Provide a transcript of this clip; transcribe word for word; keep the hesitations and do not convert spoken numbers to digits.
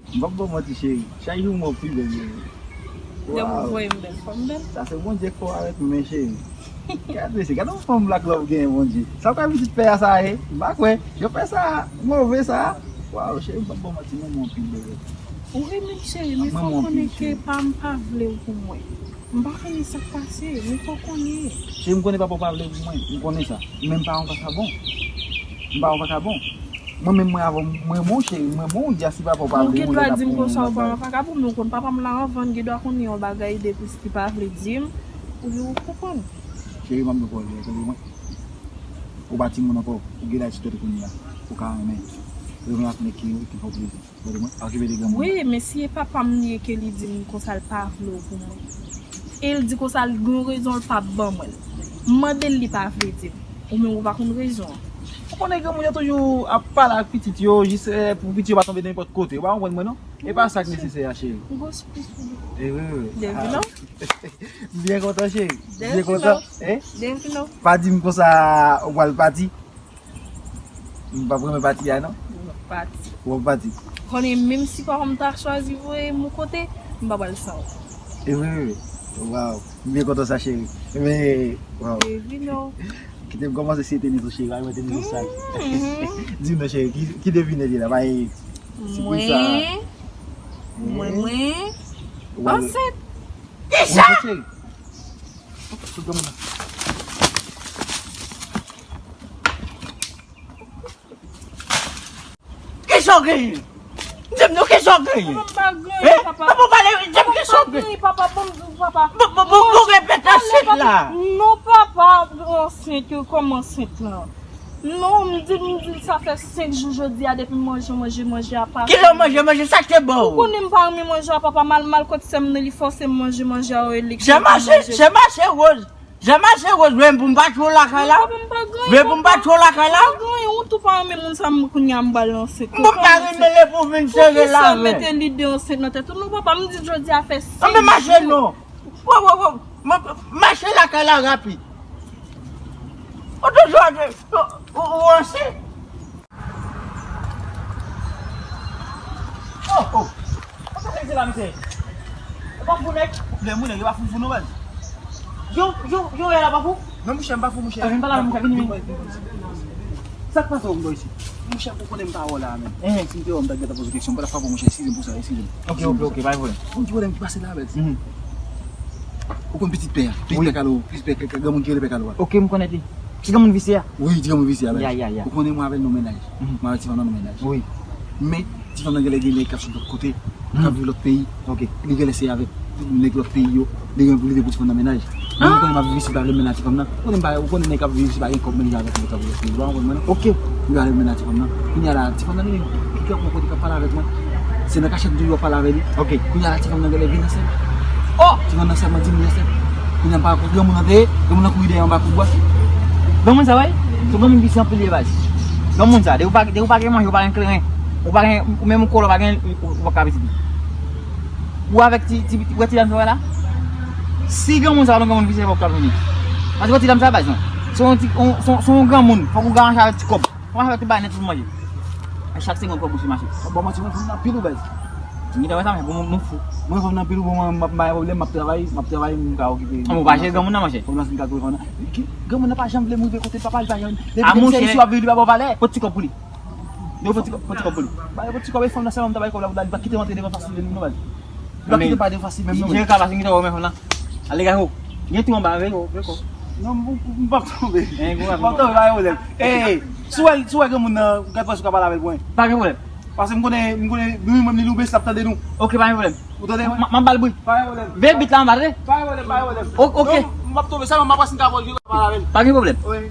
M p ap ba w manti, cheri. Chak jou m wè w pi bèl, bebe. Lè m voye m bèl, fò m bèl. Sa se Bondye k fè w avèk mwen, cheri. Gade, se gade yon fanm black love genyen, Bondye. Sa w ka pitit pè a sa ye? M pa kwè. Jan pè sa move sa. Waw, cheri, m p ap ba w manti, m renmen w anpil, bebe. Ou renmen m, cheri, men fò w konnen ke pa m pa vle w pou mwen. M pa konnen sa k pase, men fò w konnen. Cheri, m konnen papa w pa vle w pou mwen. M konnen sa. Men m pa yon vakabon. M pa yon vakabon. Mwen menm mwen avè w, mwen renmen w, cheri, mwen renmen w, di a si papa w pa vle w, ou gendwa di m konsa ou pa yon vakabon, men ou konn papa m la anvan, gendwa konnen yon bagay de plis li pa vle di m, ou, ou konprann. Cheri, m ap di w yon bagay, tande mwen. Ou pa timoun ankò, ou gen laj sou tèt ou kounye a, ou ka renmen. Renmen ak nèg ki, ki fè w plezi. Tande mwen, pa okipe de granmoun nan. Wi, men si e papa m li ye ke li di m konsa l pa vle w pou mwen. E l di konsa l gen yon rezon l pa ban mwen l. M mande l li pa vle di m. Ou menm ou pa konn rezon an. Ou konnen granmoun yo toujou ap pale ak pitit yo, jis, eh, pou pitit yo pa tonbe nenpòt kote. Ou pa konprann mwen non? E pa sa k nesesè a, cheri. M gon sipriz pou nou. E wi, wi, wi. Byenvini. M byen kontan, cheri. M byen kontan. Byenvini. Eh? Byenvini. Pa di m konsa ou pral pati. M p ap renmen pati a non. M ap pati. W ap pati. Konnen menm si papa m ta chwazi voye m yon kote, m pa pral san ou. E vre, wi, wi. Waw, m byen kontan sa, cheri. Men, waw. Devine non. Kite m kòmanse sere tenis ou, cheri. Pa renmen tenis ou sal. Mhm. Di m non, cheri, ki, ki devine li la? Pa gen sipriz sa. Mwen, mwen, mwen ansent. Kisa? Ansent, cheri. Sot granmoun nan. Kisa w genyen? Di m non, kisa w genyen? Mwen pa genyen, papa. Papa, w pale, di m kisa w genyen? Papa, ban m di w, papa. Bon, bon, bon, bon, repete ansent la. Non, papa, ansent, kòman ansent la? Non, m di, m di, sa fè senk jou jodi a depi m manje, manje, manje a pa. Kilè w manje, manje, sa k te ba w? Ou konnen m pa renmen manje a, papa, mal, mal kot sè m nan, li fòse m manje, manje a, yo, li. Jan mache, jan mache, Rose. Jan mache, Rose, vle pou m pa tchwe w lakay la? Vle pou m pa tchwe w lakay la? M pa gen anyen, ou tou pa renmen moun sa, m kounye a m pral ansent. M pa renmen lè pou w vin sere la avè. Poukisa mete lide ansent nan tèt ou? Non, papa, m di jodi a fè senk jou. Anben mache non. Wè, wè, wè. M ap mache lakay la rapid. Ou toujou ap, ou, ou, ou ansent? Oh, oh. Sa k ap pase la, mesye? E pa fou, nèg. Lè moun nèg, e pa fou, fou non, baz. Yo, yo, yo, e la pa fou? Non, monchè, m pa fou, monchè. Vin pale avè m, monchè, vini, vini. Sa k pase w, m bò isi? Monchè, ou konnen m pa wè w la, menm. Si m te wè w, m ta gentan poze w kesyon. M pa ta frape w, monchè, eskize m pou sa, eskize m. Ok, ok, ok, pa gen pwoblèm. Ou konn ki pwoblèm ki pase la, baz? Ou konn pitit pè a? Pitit pè Kalo, pitit pè, pè, pè, granmoun ki rele pè Kalo a. Ok, m konnen li. Ti granmoun visye a? Wi, ti granmoun visye a, baz. Ya, ya, ya. Ou konnen mwen avè l nou mennaj. Mwen avè ti fanm nan nou mennaj. Wi. Men, ti fanm nan genlè gen nèg k ap sot lòt kote, k ap viv lòt peyi. Ok. Li genlè se avèk nèg lòt peyi yo, li gen pou li vin pou ti fanm nan mennaj. Men ou konnen m ap viv isit, pa vle mennaj ti fanm nan. Ou konnen m pa, ou konnen nèg k ap viv isit pa gen kòb, men li avèk nèg k ap viv lòt peyi. Ou pa konprann mwen non? Ok. Li pa vle mennaj ti fanm nan. Kounye a la, ti fanm nan li menm, ki, ki ap yon kote k ap pale avèk mwen. Se nan kachèt m toujou ap pale avè li. Ok. Kounye a la, ti fanm nan genlè vin ansent. Oh! Ti fanm nan sèlman di m li ansent. Kounye a m pa wè kote granmoun nan te ye, granmoun nan kouri dèyè anba kout bwa. Granmoun sa, wi? Se granmoun visye anpil li ye, baz. Granmoun sa, depi w pa, depi w pa gen manje, w pa gen kleren, w pa gen, ou menm ou kòlè, w pa gen, ou, ou pa ka pitit li. Ou avèk ti, ti, ti, wè ti dam sa w wè la? Si granmoun sa pa t yon granmoun visye, fòk w t ap vini. Paske wè ti dam sa, baz, non. Se yon ti, yon, se yon, se yon granmoun, fòk ou ka manje avèk ti kòb. Kòman fè ti bay nèt pou manje? A chak segonn kòb ou sou mache. Bon, mwen ti mwen fanm nan pil ou baz. M gentan wè sa, men bon, mwen fou. Mwen fanm nan pil ou bon, mwen m ap bay pwoblèm, m ap travay, m ap travay, m ka okipe. An, ou pa jere granmoun nan, monchè. Fanm nan si m ka twouve fanm nan. Ki, granmoun nan pa janm vle m rive kote l, papa, li pa janm. Depi a, monchè, si w ap viv, li pa ba w valè. Pot ti kòb pou li. Yo, pot ti kòb, pot ti kòb pou li. Ba yo pot ti kòb, e fanm nan sèlman m ta bay kòb la pou l al, li pa kite m antre devan fasil menm non baz. Li pa kite m pa devan fasil menm non. Jere ka pase m gentan wè men fanm nan. Ale gade ho. Gen tou anba, vre? Non, m, m, m p ap tonbe. M p ap tonbe, pa gen pwoblèm. Ey, si w wè, si w wè granmoun nan, gad fwa si w ka pale avè l pou mwen. Pa gen pwoblèm. Paske m konnen, m konnen, nou menm li loube, l ap tande nou. Ok, pa gen pwoblèm. Ou tande mwen? M, m ap ba l bri. Pa gen pwoblèm. Veye bit la anba, tande? Pa gen pwoblèm, pa gen pwoblèm. O-, ok. Non, m p ap tonbe, sèlman m ap wè si m ka pale avè l. Pa gen pwoblèm. Wi.